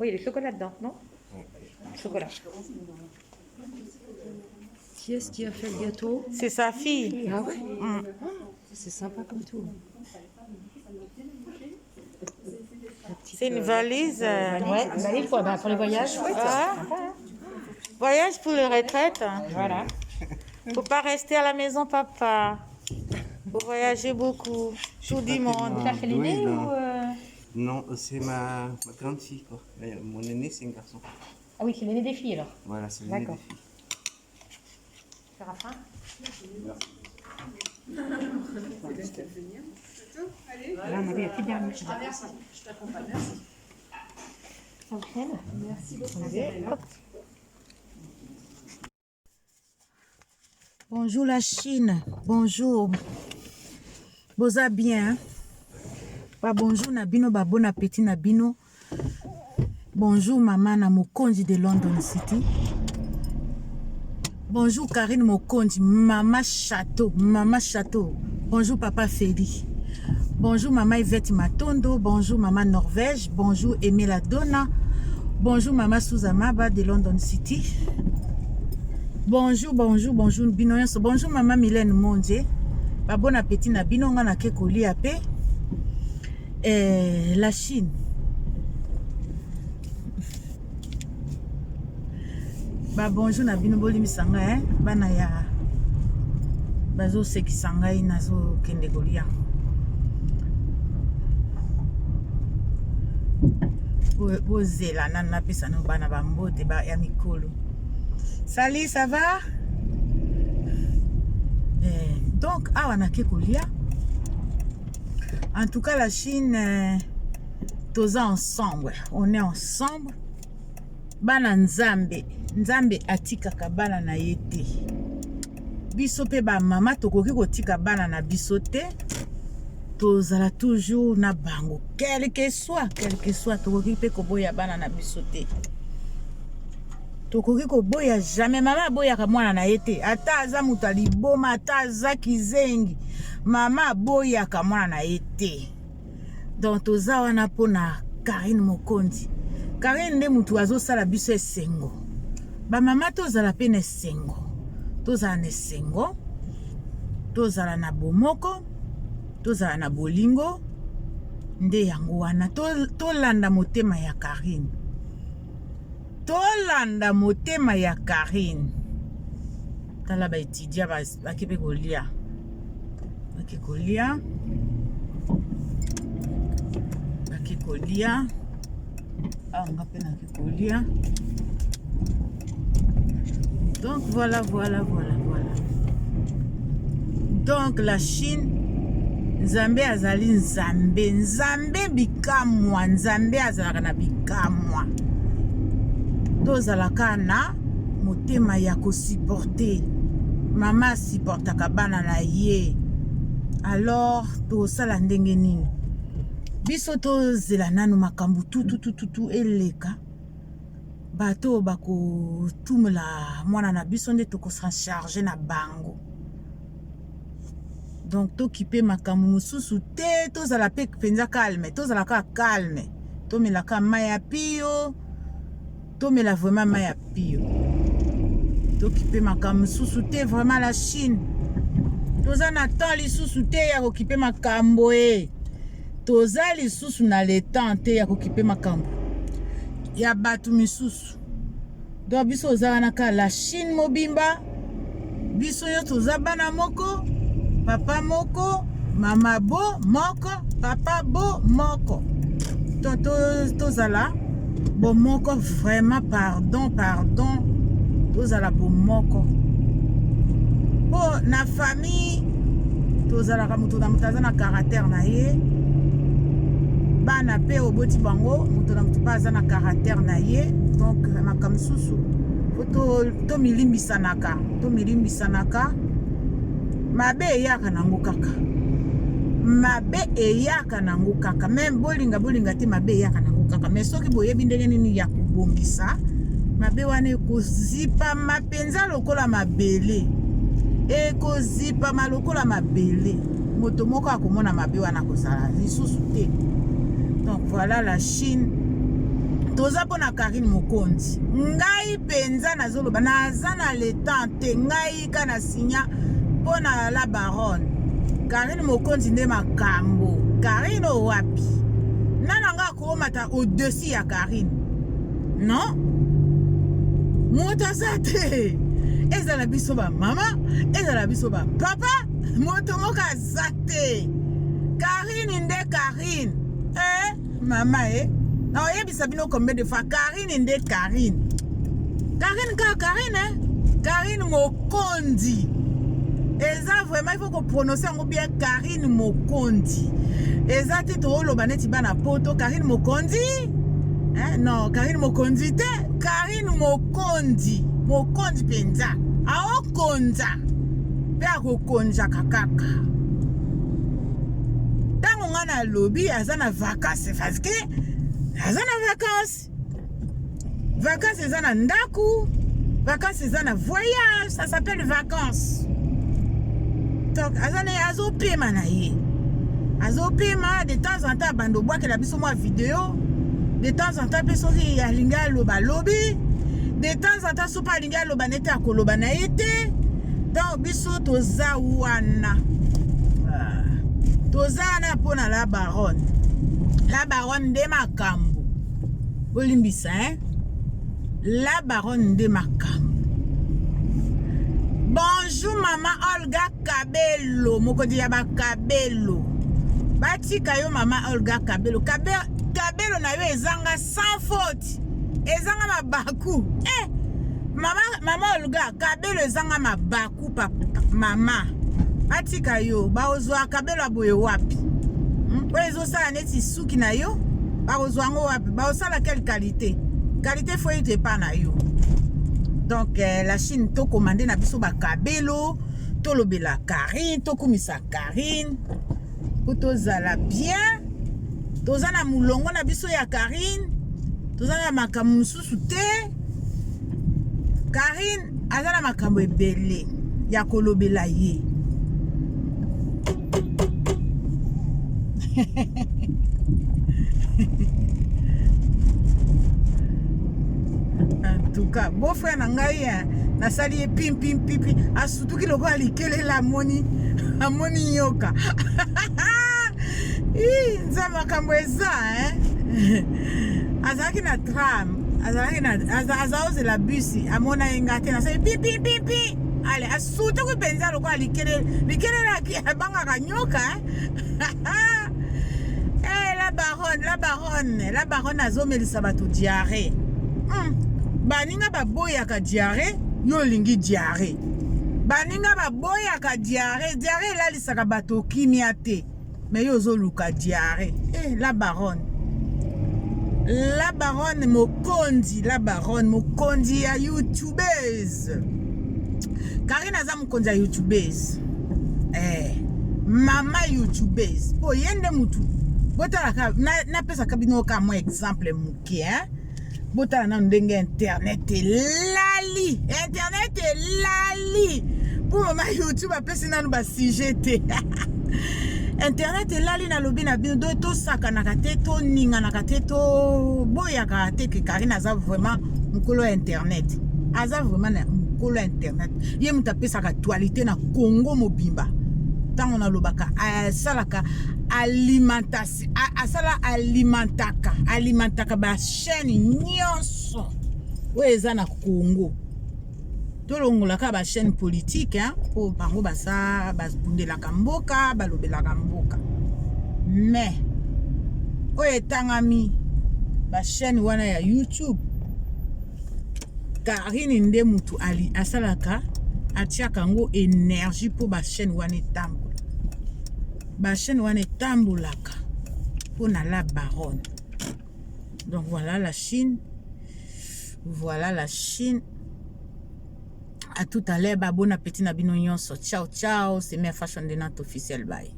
Oui, il y a du chocolat dedans, non? Chocolat. Qui est-ce qui a fait le gâteau? C'est sa fille. Ah ouais? C'est sympa comme tout. La petite, C'est une valise. Ouais, une valise pour, bah, pour les voyages. Ah. Voyage pour les retraites. Voilà. Faut pas rester à la maison, papa. Faut voyager beaucoup. Tout du monde. Ça, c'est l'aîné Oui, non. ou Non, c'est ma, ma grande fille, quoi. Mais mon aîné, c'est un garçon. Ah oui, c'est l'aîné des filles alors. Voilà, c'est l'aîné des D'accord. filles. Séraphin? Là, on avait la petite dernière. Bonjour la Chine. Bonjour. Boza bien, hein? Ba bonjour na bino, ba bon appétit na bino. Bonjour maman na Mokonzi de London City. Bonjour Karine Mokonzi, maman Château, maman Château. Bonjour papa Félix. Bonjour maman Yvette Matondo, bonjour maman Norvège, bonjour Aimé Donna. Bonjour maman Suzamaba de London City. Bonjour, bonjour, bonjour bino nyonso. Bonjour maman Mylène Mondje. Ba bon appétit na bino, nga nake kolia pe. Eh, la Chine. Ba bonjour na bino, bolimbisa ngai, hein? Bana ya bazosekisa ngai, nazokende kolia. Bozela nanu napesa no bana bambote ba ya mikolo. Salut, ça va? Eh, donc awa nake kolia. En tout cas la Chine, toza ensemble, on est ensemble. Bana Nzambe, Nzambe atikaka bana na ye te. Biso pe ba mama tokoki kotika bana na biso te. Tozala toujours na bango, quel que soit, quel que soit, tokoki pe koboya bana na biso te. Tokoki koboya jamais. Mama aboyaka mwana na ye te, ata aza moto ya liboma, ata aza kizengi, mama aboyaka mwana na ye te. Donc toza wana mpona Karine Mokonzi. Karine nde motu azosala biso esengo. Bamama tozala pe na esengo, tozala na esengo, tozala na bomoko, tozala na bolingo. Nde yango wana tolanda motema ya Karine, tolanda motema ya Karine. Tala ba étudiant bake pe kolia, bake kolia, bake kolia. Awa nga pe nake kolia. Donc voilà, voilà, voilà, voilà. Donc la Chine, Nzambe azali Nzambe, Nzambe bikamwa, Nzambe azalaka na bikamwa. Tozalaka na motema ya kosupporter. Mama asupportaka bana na ye. Alors tosala ndenge nini? Biso tozela nanu makambo tututututu eleka. Bato bakotumela mwana na biso nde tokosan charge na bango. Donc tokipe makambo mosusu te, tozala pe mpenza calme, tozala kaka calme, tomelaka mai ya pio, tomela vraiment mai ya pio, tokipe makambo mosusu te. Vraiment la Chine, toza na temps lisusu te ya kokipe makambo e. Toza lisusu na le temps te ya kokipe makambo ya bato misusu. Donc biso oza wana kaka la Chine mobimba, biso nyonso toza bana moko, papa moko, mama bo moko, papa bo moko. Donc tozala bomoko vraiment, pardon, pardon, tozala bomoko. Po na famille tozalaka moto na moto aza na caractère na ye. Bana pe oboti bango, moto na moto pe aza na caractère na ye. Donc makambo mosusu po tomilimbisanaka, tomilimbisanaka. Mabe eyaka nango kaka, mabe eyaka nango kaka, même bolinga bolinga te, mabe eyaka nango kaka. Mais soki boyebi ndenge nini ya kobongisa mabe wana, ekozipama mpenza lokola mabele, ekozipama lokola mabele. Moto moko akomona mabe wana akozala lisusu te. Donc voilà la Chine, Toza mpo na Karine Mokonzi. Ngai mpenza nazoloba, naza na le temps te. Ngai ka na signa mpo na la baronne. Karine Mokonzi nde makambo. Karine oyo wapi? Nana nga akomata au-dessus ya Karine. Non? Moto aza te. Ezala biso ba mama, ezala biso ba papa, moto moko aza te. Karine nde Karine. Eh? Mama eh naoyebisa bino combien de fois Karine nde Karine. Karine kaka Karine eh? Karine Mokonzi. Eza vraiment il faut ko prononcer yango bien Karine Mokonzi. Eza te tooloba neti bana poto Karine Mokonzi. Eh, non, Karine Mokonzi te. Karine Mokonzi. Mokonzi penza. Aokonza. Pe akokonzaka kaka. Ntango nga nalobi aza na vacances parce que aza na vacances. Vacances eza na ndaku, vacances eza na voyage, ça s'appelle vacances. Donc aza na ye azopema na ye. Azopema de temps en temps abanda obwakela biso mwa video. De temps en temps mpe soki alingi aloba alobi. De temps en temps soki alingi aloba nete akoloba na ye te. Donc biso toza wana. Toza wana mpo na la baronne. La baronne nde makambo. Bolimbisa hein. La baronne nde makambo. Bonjour mama Olga Kabelo, mokonzi ya bakabelo. Batika yo mama Olga Kabelo. Kabelo na yo ezanga sans faute. Ezanga mabaku. Eh mama, mama Olga Kabelo ezanga mabaku papa mama. Batika yo, baozwa kabelo ya boye wapi? Oyo ezosala neti suki na yo, bakozwa yango wapi? Baosala quelle qualité? Qualité faut ete epa na yo. Donc la Chine tokomande na biso bakabelo, tolobela Karine, tokumisa Karine po tozala bien. Toza na mulongo na biso ya Karine, toza na makambo mosusu te. Karine aza na makambo ebele ya kolobela ye. En tout cas, beau frère na ngai hein, nasali ye pim pim pim pim, asutuki lokola likelela amoni amoni nyoka. Ih, nzambe makambo eza hein. Azalaki na tram, azalaki na azaozela bisi, amona ye nga te, nasali pim pim pim pim. Ale asutuki mpenza lokola likelele, likelele abangaka nyoka hein. Eh, la baronne, la baronne, la baronne azomelisa bato diarrhée. Baninga baboyaka diarrhée, yo olingi diarrhée. Baninga baboyaka diarrhée, diarrhée elalisaka bato kimia te. Mais yo ozoluka diarrhée. Eh, la baronne. La baronne mokonzi, la baronne mokonzi ya youtubeuse. Karine aza mokonzi ya youtubeuse. Eh, mama youtubeuse. Po ye nde mutu. Botalaka napesaka bino ka mwa exemple moke hein. Botala nanu ndenge internet elali. Internet elali. Po mama YouTube apesi nanu ba sujet te. Internet elali nalobi na bino do tosakanaka te, toninganaka te, toboyaka te ke Karine aza vraiment mokolo ya internet. Aza vraiment na mokolo ya internet. Ye moto apesaka actualité na Congo mobimba. Ntango nalobaka asalaka alimentation, asala alimentaka, alimentaka ba chaîne nyonso oyo eza na Congo. Tolongolaka ba chaîne politique hein, po bango baza babundelaka mboka, balobelaka mboka. Mais oyo etangami ba chaîne wana ya YouTube, Karine nde mutu ali asalaka atiaka yango énergie po ba chaîne wana etambola. Ba chaîne wana etambolaka po na la baronne. Donc voilà la Chine. Voilà la Chine. À tout à l'heure, ba bon appétit na bino nyonso. Ciao ciao, c'est Mère Fashion de Nantes officiel. Bye.